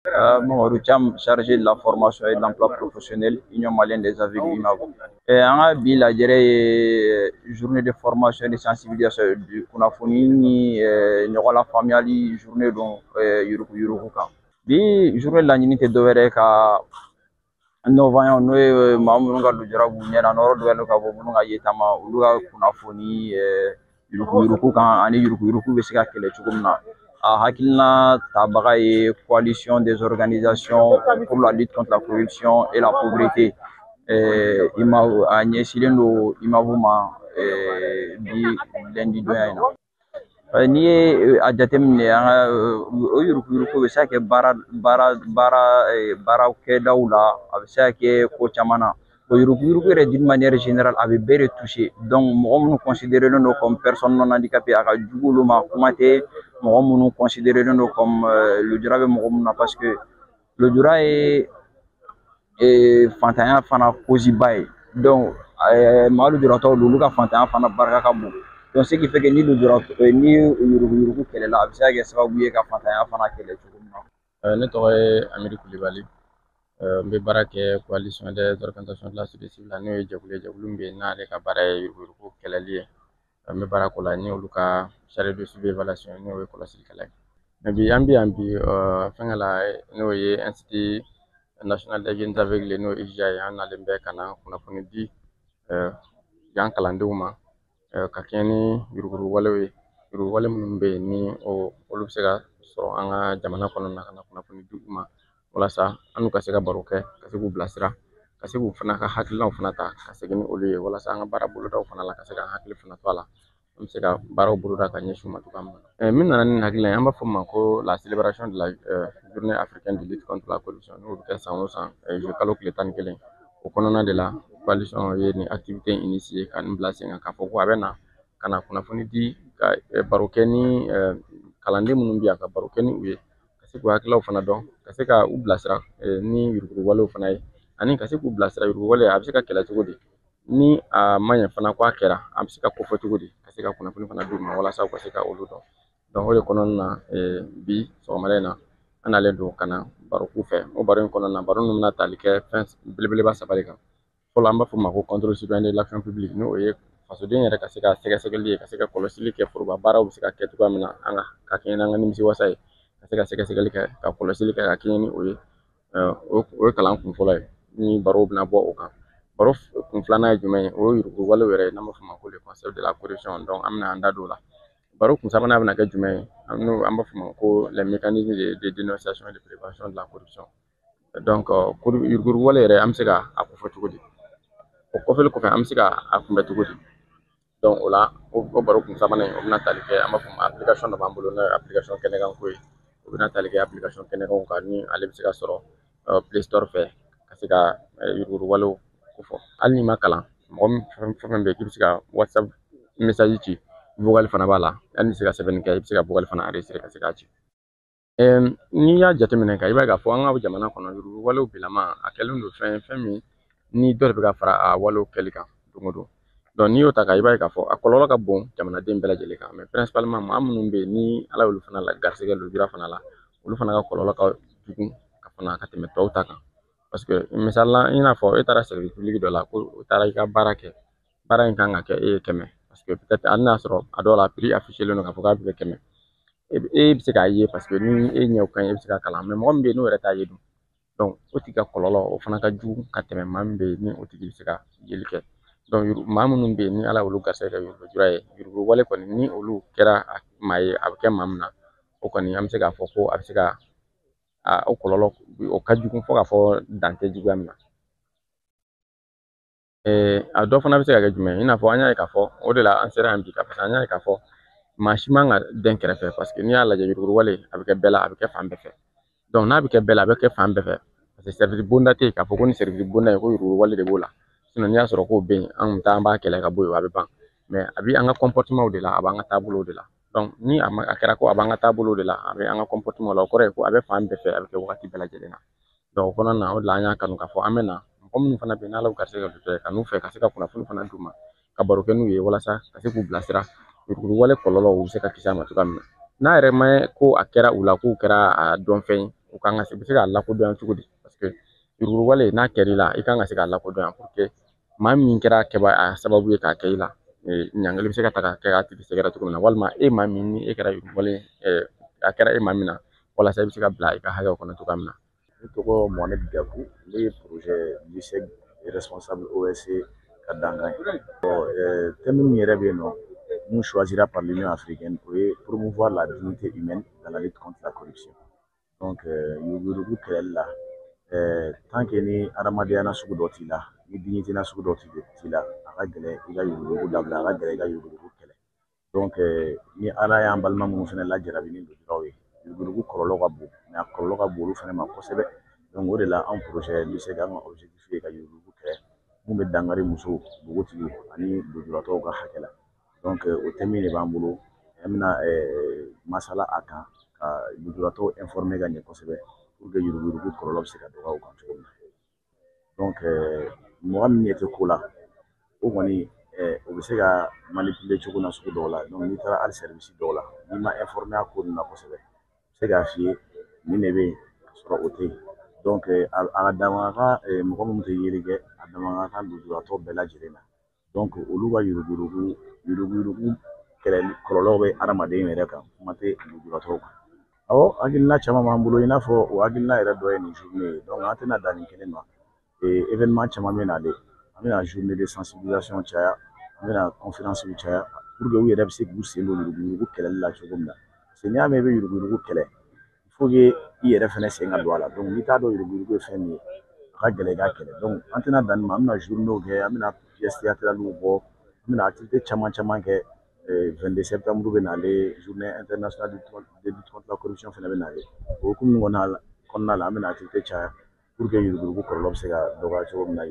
Mamadou Thiam, chargé de la formation et de l'emploi professionnel, Union malienne des aveugles UMAV. An ka bi lajɛrɛ ye journée de formation et de sensibilisation du kunnafoni ni ɲɔgɔn lafaamuyali journée don yuruku yuruku kan. Bi journée laɲini tɛ dɔwɛrɛ ka non-voyants, n'o ye maa minnu ka lujura b'u ɲɛ na, nɔrɔ dɔnnen ka bɔ minnu ka yeta ma, olu ka kunnafoni yuruku yuruku kan ani yuruku yuruku bɛ se ka kɛlɛ cogo min na. A hakilina tabaga ye Coalition des organisations pour la lutte contre la corruption et la pauvreté. IMAV, a ɲɛsinnen don IMAV ma bi lundi donya in na. N'i ye a jateminɛ, an ka o yuruku yuruku bɛ se ka kɛ baara baara baara baarakɛdaw la, a bɛ se ka kɛ ko caman na. O yuruku yuruku yɛrɛ, d'une manière générale, a bɛ bɛɛ de toucher. Donc mɔgɔ minnu considéré don comme personne non handicapée, a ka jugu olu ma, kuma tɛ mɔgɔ minnu considéré don comme lujura bɛ mɔgɔ minnu na, parce que lujura ye fantanya fana cause ba ye. Donc maa lujuratɔw don, olu ka fantanya fana barika ka bon. Donc ce qui fait que ni lujura ni yuruku yuruku kɛlɛla, a bɛ se ka kɛ sababu ye ka fantanya fana kɛlɛ cogo min na. Ne tɔgɔ ye Amidu Kulibali. N bɛ baara kɛ Coalition des organisations de la société civile la, n'o ye jɛkulu ye, jɛkulu min bɛ yen n'ale ka baara ye yuruguyurugu kɛlɛli ye. N bɛ baara k'o la ni olu ka chargé de suivi évaluation, n'o ye kɔlɔsilikɛla ye. Mais bi an bɛ yan bi fɛnkɛ la, n'o ye Institut national des jeunes aveugles, n'o ye IJA ye. An nalen bɛ ka na kunnafoni di yan kalandenw ma ka kɛɲɛ ni yuruguyurugu walew ye, yurugu wale minnu bɛ yen ni o olu bɛ se ka sɔrɔ an ka jamana kɔnɔna na, ka na kunnafoni di u ma walasa an n'u ka se ka baro kɛ, ka se k'u bilasira, ka se k'u fana ka hakilinaw fana ta ka segin ni olu ye, walasa an ka baara bolodaw fana la, ka se ka hakili fana to a la, an bɛ se ka baaraw boloda ka ɲɛsin u ma cogoya min na. Min nana ni hakilina ye, an b'a fɔ o ma ko la célébration de la journée africaine de lutte contre la corruption, n'o bɛ kɛ san o san juillet kalo tile 11. O kɔnɔna de la, coalition ye nin activité initier ka nin bila sen kan, k'a fɔ ko a bɛ na ka na kunnafoni di, ka baro kɛ ni kalanden minnu bɛ yan, ka baro kɛ ni u ye, ka se k'u hakililaw fana dɔn, ka se ka u bilasira ni yurugu walew fana ye, ani ka se k'u bilasira yurugu wale a bɛ se ka kɛlɛ cogo di, ni a ma ɲɛ fana ko a kɛra, a bɛ se ka kofɔ cogo di, ka se ka kunnafoni fana d'u ma walasa u ka se ka olu dɔn. Donc o de kɔnɔna na, bi sɔgɔmada in na, an nalen don ka na baro k'u fɛ. O baro in kɔnɔna na, baro ninnu bɛna tali kɛ fɛn belebeleba saba de kan. Fɔlɔ, an b'a fɔ o ma ko contrôle citoyen de l'action publique, n'o ye fasoden yɛrɛ ka se ka sɛgɛsɛgɛli ye, ka se ka kɔlɔsili kɛ, foroba baaraw bɛ se ka kɛ cogoya min na, an ka kɛɲɛ n'an ka nimisi wasa ye, ka se ka sɛgɛsɛgɛli kɛ, ka kɔlɔsili kɛ ka kɛɲɛ ni o ye. O ye kalan kun fɔlɔ ye ni barow bɛna bɔ o kan. Baro kun filanan ye jumɛn ye? O ye yurugu walew yɛrɛ ye, n'an b'a fɔ o ma ko le concept de la corruption. Donc an bɛna an da don o la. Baro kun sabanan bɛna kɛ jumɛn ye? N'o an b'a fɔ o ma ko les mécanismes de dénonciation et de prévention de la corruption. Donc yurugu wale yɛrɛ, an bɛ se ka a kofɔ cogo di? O kɔfɛli kɔfɛ, an bɛ se ka a kunbɛ cogo di? Donc o la, o baro kun sabanan in, o bɛna tali kɛ, an b'a fɔ ma application dɔ b'an bolo, n'o ye application kɛnɛkanko ye. O bɛna tali kɛ application kɛnɛkanw kan, ni ale bɛ se ka sɔrɔ Play Store fɛ, ka se ka yurugu walew kofɔ. Hali n'i ma kalan, mɔgɔ min fɛn fɛn bɛ yen k'i bɛ se ka WhatsApp message ci, vocal fana b'a la. Hali n'i tɛ se ka sɛbɛnni kɛ, i bɛ se ka vocal fana enregistrer ka se k'a ci. N'i y'a jateminɛ, ka i b'a ye k'a fɔ an ka jamana kɔnɔ, yurugu walew bilama a kɛlen don fɛn ye, fɛn min ni dɔ de bɛ ka fara a walew kɛli kan don o don. Donc n'i y'o ta, ka i b'a ye k'a fɔ a kɔlɔlɔ ka bon jamanaden bɛɛ lajɛlen kan, mais principalement maa minnu bɛ yen ni Ala y'olu fana la garisɛgɛ lujura fana la, olu fana ka kɔlɔlɔ ka jugu ka fana ka tɛmɛ tɔw ta kan. Parce que misali la, i n'a fɔ e taara service public dɔ la, ko taara i ka baara kɛ, baara in kan ka kɛ e ye 100, parce que peut-être hali n'a sɔrɔ a dɔw la prix affiché len don k'a fɔ k'a bɛ kɛ 100, e bɛ se k'a ye, parce que ni e ɲɛw ka ɲi, e bɛ se ka kalan. Mais mɔgɔ min bɛ yen n'o yɛrɛ t'a ye dun? Donc o tigi ka kɔlɔlɔ, o fana ka jugu ka tɛmɛ maa min bɛ yen ni o tigi bɛ se ka yeli kɛ. Donc maa minnu bɛ yen ni Ala y'olu garisɛgɛ kɛ yuruguyurugu ye, yurugu wale kɔni, ni olu kɛra maa ye, a bɛ kɛ maa min na, o kɔni an bɛ se k'a fɔ ko a bɛ se ka a o kɔlɔlɔ o ka jugu fo k'a fɔ dan tɛ juguya min na. A dɔ fana bɛ se ka kɛ jumɛn ye? I n'a fɔ an y'a ye k'a fɔ o de la an sera yan bi, ka parce que an y'a ye k'a fɔ maa si man ka den kɛrɛfɛ, parce que n'i y'a lajɛ, yurugu wale a bɛ kɛ bɛɛ la, a bɛ kɛ fan bɛɛ fɛ. Donc n'a bɛ kɛ bɛɛ la, a bɛ kɛ fan bɛɛ fɛ, parce que service bonda tɛ yen k'a fɔ ko ni service bonda ye ko yurugu wale de b'o la. Sinon n'i y'a sɔrɔ k'o bɛ yen, an kun bɛ taa an b'a kɛlɛ ka bɔ yen, a bɛ ban. Mais a bɛ an ka comportement de la, a b'an ka taabolo de la. Donc ni a ma a kɛra ko a b'an ka taabolo de la, a bɛ an ka comportement la, o kɔrɔ ye ko a bɛ fan bɛɛ fɛ, a bɛ kɛ wagati bɛɛ lajɛlen na. Donc o kɔnɔna na, o de la an y'a kanu k'a fɔ an bɛ na mɔgɔ minnu fana bɛ yen n'Ala y'u garisɛgɛ kɛ ka n'u fɛ, ka se ka kunnafoni fana d'u ma, ka baro kɛ n'u ye, walasa ka se k'u bilasira yurugu wale kɔlɔlɔw, u bɛ se ka kisi a ma cogoya min na. N'a yɛrɛ ma ko a kɛra u la k'u kɛra a dɔn fɛn ye. U kan ka se, u bɛ se k'a lakodɔn cogo di? Parce que yuruguyurugu wale n'a kɛr'i la, i kan ka se k'a lakodɔn pour que maa min kɛra kɛba a sababu ye k'a kɛ i la, ɲangili bɛ se ka ta ka kɛ k'a tigi sɛgɛrɛ cogo min na, walima e maa min ni e kɛra yurugu a kɛra e maa min na, walasa i bɛ se ka bila i ka hakɛw kɔnɔ cogoya min na. Ne tɔgɔ Mohamed Gakou, ne ye projet LUSEG responsable OSC ka dankan ye. Bon, thème min yɛrɛ bɛ yen nɔ, mun choisira par l'Union africaine, o ye promouvoir la dignité humaine dans la lutte contre la corruption. Donc yuruguyurugu kɛlɛli la, tant que ni adamadenya na sugu dɔ t'i la, ni dignité na sugu dɔ t'i la, a ka gɛlɛn i ka yuruguyurugu dabila, a ka gɛlɛn i ka yuruguyurugu kɛlɛ. Donc ni Ala y'an balima minnu fana lajarabi ni lujuraw ye, yuruguyurugu kɔlɔlɔ ka bon, mais a kɔlɔlɔ ka bon olu fana ma kosɛbɛ. Donc o de la anw projet LUSEG, an ka objectif ye ka yuruguyurugu kɛlɛ mun bɛ dankari musow, npogotigiw ani lujuratɔw ka hakɛ la. Donc o thème de b'an bolo, an bɛna masala a kan ka lujuratɔw informer ka ɲɛ kosɛbɛ pour que yuruguyurugu kɔlɔlɔ bɛ se ka dɔgɔya u kan cogo min na. Donc mɔgɔ min ɲɛ tɛ ko la, o kɔni o bɛ se ka manipuler cogo na sugu dɔw la. Donc n'i taara hali service dɔw la, n'i ma informer a ko ninnu na kosɛbɛ, u bɛ se k'a f'i ye nin de bɛ yen ka sɔrɔ o tɛ yen. Donc a dama ka kan mɔgɔ minnu tɛ yeli kɛ, a dama ka kan lujuratɔ bɛɛ lajɛlen na. Donc olu ka yuruguyurugu yuruguyurugu kɛlɛli kɔlɔlɔ bɛ adamaden yɛrɛ kan, kuma tɛ lujuratɔw kan. Awɔ, hakilina caman b'an bolo, i n'a fɔ o hakilina yɛrɛ dɔ ye nin journée ye. Donc an tɛna dan nin kelen ma, événement caman bɛ nalen, an bɛna journée de sensibilisation caya, an bɛna conférence caya pour que u yɛrɛ bɛ se k'u sen don yuruguyurugu kɛlɛli la cogo min na. Parce que n'i y'a mɛn i bɛ yuruguyurugu kɛlɛ, il faut que i yɛrɛ fɛnɛ sen ka don a la. Donc n'i t'a dɔn yuruguyurugu ye fɛn min ye, a ka gɛlɛn i k'a kɛlɛ. Donc an tɛna dan nin ma, an bɛna journée kɛ, an bɛna pièce théâtrale bɔ, an bɛna activité caman caman kɛ. 22 septembre bɛ nalen, journée internationale de lutte contre la corruption fɛnɛ bɛ nalen. O hukumu kɔnɔna la, an bɛna activité caya pour que yuruguyurugu kɔlɔlɔ bɛ se ka dɔgɔya cogo min na.